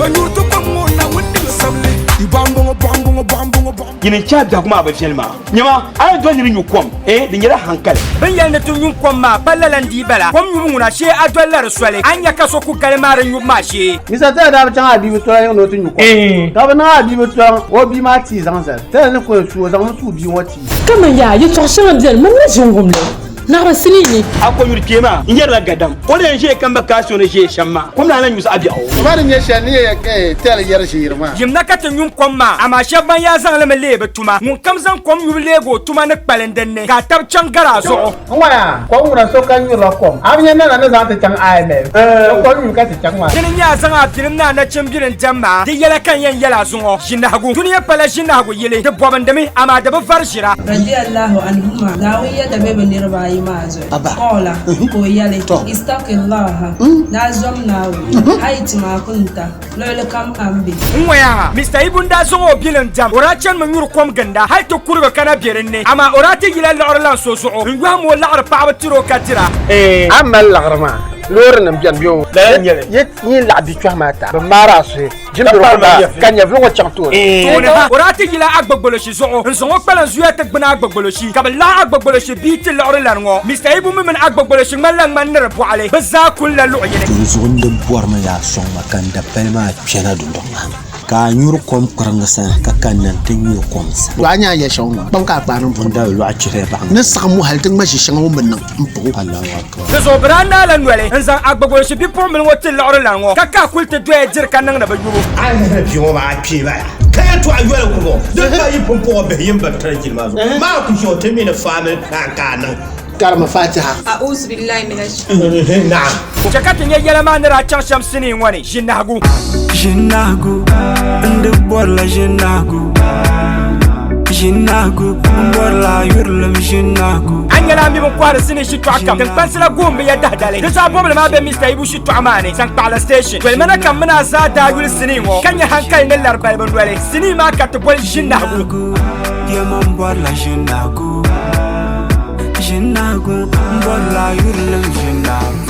Ban nyuri ti kom ŋɔ Naawuni ni bi sabili. Yi bɔɣa m-bɔŋɔ, bɔɣa m-bɔŋɔ, bɔɣa m-bɔŋɔ, bɔɣa. Nyini n-chɛ a biɛhigu maa bi viɛli maa. Nyama, a ni doli ni di nyu kom, ee, di nyɛla haŋkali. Bɛ ni yɛli ni ti nyum kom maa pa lala n-dii bala. Kom nyubu ŋuna shee a dolila di soli, a ni nya ka so ku gali maa di nyubu maa shee. Mr. Tela daa bi chaŋ a bia bi tɔla yiŋ ni o ti nyu kom. Ka bɛ niŋ a bia bi tɔŋ o bia maa tii zaŋ zali. Tela ni kuli suui o zaŋmi suui bia ŋɔ tii. Kaman yaa, yɛtɔɣ shɛŋa beni man na ʒi n-wum li, naɣ di sinii ni. A kɔnyuri kpee maa n-yɛrila gadam, o ni yɛn ʒiɛ kamba kaasi o ni ʒiɛ shɛm maa, kom ni a na nyu zaɣ biɛɣu. Tuma ni nyɛ shɛli ni yɛn tɛli yɛri ʒiɛri maa. Yim na ka ti nyum kom maa, amaa shɛb ban yaa zaŋ li mi leei bɛ tuma. Ŋunkam zaŋ kom nyubu leeg o tuma ni kpalim din ni, ka a tab chaŋ gar a zuɣu. N waya, kom ŋuna so ka nyurila kom. A bi nya nana ni zaŋ ti chaŋ IMF ka kom nyubu ka ti chaŋ maa. Dini n-nyɛ a zaŋ a bilim ni a nachimbili n-dɛm ma, di yɛla ka n yɛn yɛl a zuŋɔ. Ʒinahigu. Dunia pala ʒinahigu yili, di bɔbindimi, amaa di bi vari ʒira. Radiyallahu anhuma, Naawuni yɛda be bɛ niriba ayi maa zuɣu. Qala, ka o yɛli, Istaqillaha, Ni a zom Naawuni, haythuma kunta, luɣili kam a ni be. N ŋɔya ha, Mister Ibu n-daa zaŋ o bilim dam, o daa chanimi nyuri kom ginda hali ti kurigi ka na be din ni, amaa o daa ti yila liɣiri lan so zuɣu n-yɔhim o laɣiri paɣaba tiri o ka dira. A ni mali liɣiri maa, loorinima beni bɛ o yi laɣi bikpɛhi maa ta, bɛ maari a suhi. Ka nyɛvili ŋɔ chaŋ tooni. Tooni ha, o daa ti yila Agbogboloshi zuɣu n-zaŋ o kpalanzuya ti gbuni Agbogboloshi, ka bɛ laɣi Agbogboloshi bia ti liɣiri lani ŋɔ. Mister Ibu mi mini Agbogboloshi ŋmanila ŋmani ni di bɔɣili, bɛ zaa kulila luɣ yini. Dinzuɣu n di bɔrimi ni a sɔŋ ma ka n dapali maa kpɛna dundɔŋ maa ni, ka a nyuri kom kpariŋgi sani, ka kanna nti nyuri kom sani. To a nya a yɛl shɛŋa ŋɔ, kpam ka a kpaai niŋ puuni. N lɔɣu chihiri baɣa ni saɣim o hal ti ŋma ʒi shɛŋa o ni bi niŋ m-paɣ o. Allahu akbar. Di zuɣu bɛ daa naala noli n-zaŋ Agbogboloshi bipuɣimbila ŋɔ ti liɣiri lani ŋɔ, ka ka kuli ti doya diri ka niŋdi bɛ yubu. A yi lihiri bia ŋɔ maa, a kpee bala ka yɛtɔɣa yoli ŋɔ bɔŋɔ. Din ka yi pumpɔŋɔ bihi yin bi tiri jilima zuɣu maa ku ʒe o ti mi ni faamili ka a niŋ. Karimi Fatiha. A'uzu billahi minash. Naam. Chɛ ka ti nya yɛla maa ni daa chaŋ shɛm sinii ŋɔ ni, Ʒinahigu. Ʒinahigu, n di bɔrila ʒinahigu. Ʒinahigu, m bɔrila yurilim ʒinahigu. A nyɛla a mi bin kɔhiri sinii shitɔɣu kam, tiŋkpansi la guhim bi ya dahidali. Di zaa bɔbili maa be Mister Ibu shitɔɣu maa ni, Saŋkpaɣila Station. Dolimana kam mini a zaa daa yuli sinii ŋɔ ka nya hankali ni lari balibu noli. Sinii maa ka ti boli ʒinahigu. Yɛma m bɔrila ʒinahigu. Ʒinahigu, m bɔrila yurilim ʒinahigu.